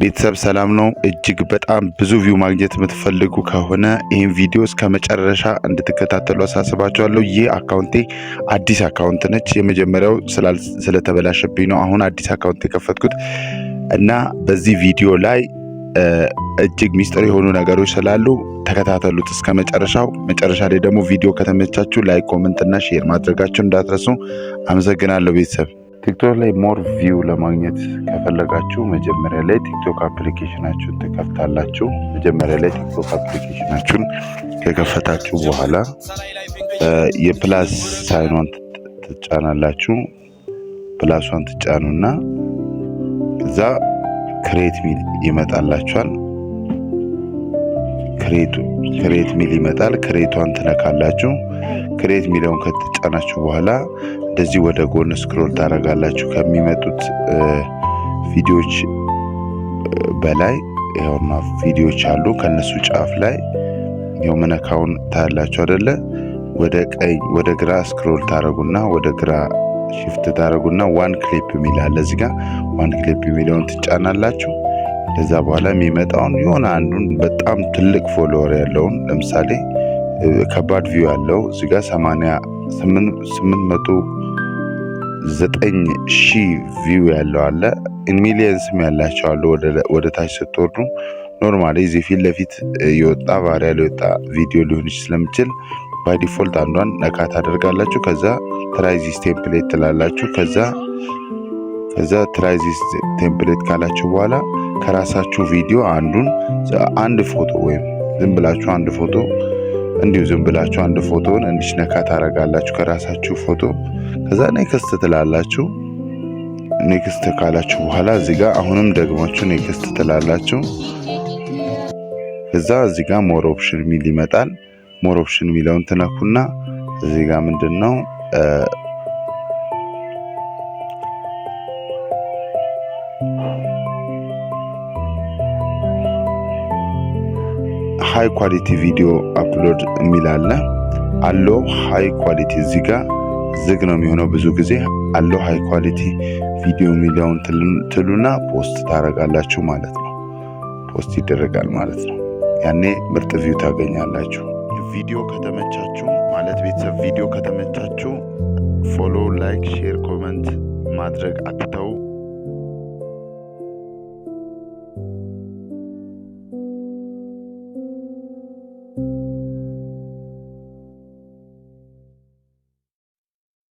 ቤተሰብ ሰላም ነው። እጅግ በጣም ብዙ view ማግኘት የምትፈልጉ ከሆነ ይህን ቪዲዮ እስከ መጨረሻ እንድትከታተሉ አሳስባችኋለሁ። ይህ account ኤ አዲስ account ነች። የመጀመሪያው ስለተበላሸብኝ ነው አሁን አዲስ account የከፈትኩት እና በዚህ ቪዲዮ ላይ እጅግ ሚስጥር የሆኑ ነገሮች ስላሉ ተከታተሉት እስከ መጨረሻው። መጨረሻ ላይ ደግሞ ቪዲዮ ከተመቻችሁ like፣ comment እና share ማድረጋችሁን እንዳትረሱ። አመሰግናለሁ ቤተሰብ። ቲክቶክ ላይ more view ለማግኘት ከፈለጋችሁ መጀመሪያ ላይ ቲክቶክ application ኣችሁን ትከፍታላችሁ። መጀመሪያ ላይ ቲክቶክ application ኣችሁን ከከፈታችሁ በኋላ የ plus sign ኗን ትጫናላችሁ። Plus ሷን ትጫኑና እዛ create ሚል ይመጣላችኋል። Create ሚል ይመጣል። Create ቷን ትነካላችሁ። Create ሚለውን ከተጫናችሁ በኋላ እንደዚህ ወደ ጎን scroll ታደርጋላችሁ። ከሚመጡት ቪዲዮዎች በላይ ይኸውና ቪዲዮዎች አሉ። ከነሱ ጫፍ ላይ ይኸው ምነካውን ታያላችሁ አይደለ? ወደ ቀኝ ወደ ግራ scroll ታደርጉና ወደ ግራ shift ታደርጉና one clip የሚል አለ እዚህ ጋር፣ one clip የሚለውን ትጫናላችሁ። ከዛ በኋላ የሚመጣውን የሆነ አንዱን በጣም ትልቅ follower ያለውን፣ ለምሳሌ ከባድ view ያለው፣ እዚህ ጋር 809 ሺህ view ያለው አለ። Millions ም ያላቸው አሉ። ወደ ታች ስትወርዱ normally እዚህ ፊት ለፊት የወጣ viral የወጣ ቪዲዮ ሊሆን ስለሚችል by default አንዷን ነካ ታደርጋላችሁ። ከዛ try this template ትላላችሁ። ከዛ try this template ካላችሁ በኋላ ከራሳችሁ ቪዲዮ አንዱን አንድ ፎቶ ወይም ዝም ብላችሁ አንድ ፎቶ፣ እንዲሁ ዝም ብላችሁ አንድ ፎቶን እንዲች ነካ ታደርጋላችሁ ከራሳችሁ ፎቶ። ከዛ next ትላላችሁ። Next ካላችሁ በኋላ እዚህ ጋር አሁንም ደግማችሁ next ትላላችሁ። ከዛ እዚህ ጋር more option የሚል ይመጣል። More option የሚለውን ትነኩና እዚህ ጋር ምንድን ነው high quality video upload የሚል አለ። Allow high quality እዚህ ጋር ዝግ ነው የሚሆነው ብዙ ጊዜ። Allow high quality video የሚለውን ትሉና post ታደርጋላችሁ ማለት ነው። Post ይደረጋል ማለት ነው። ያኔ ምርጥ view ታገኛላችሁ። ቪዲዮ ከተመቻችሁ ማለት ቤተሰብ፣ ቪዲዮ ከተመቻችሁ follow፣ like፣ share፣ comment ማድረግ አትተው።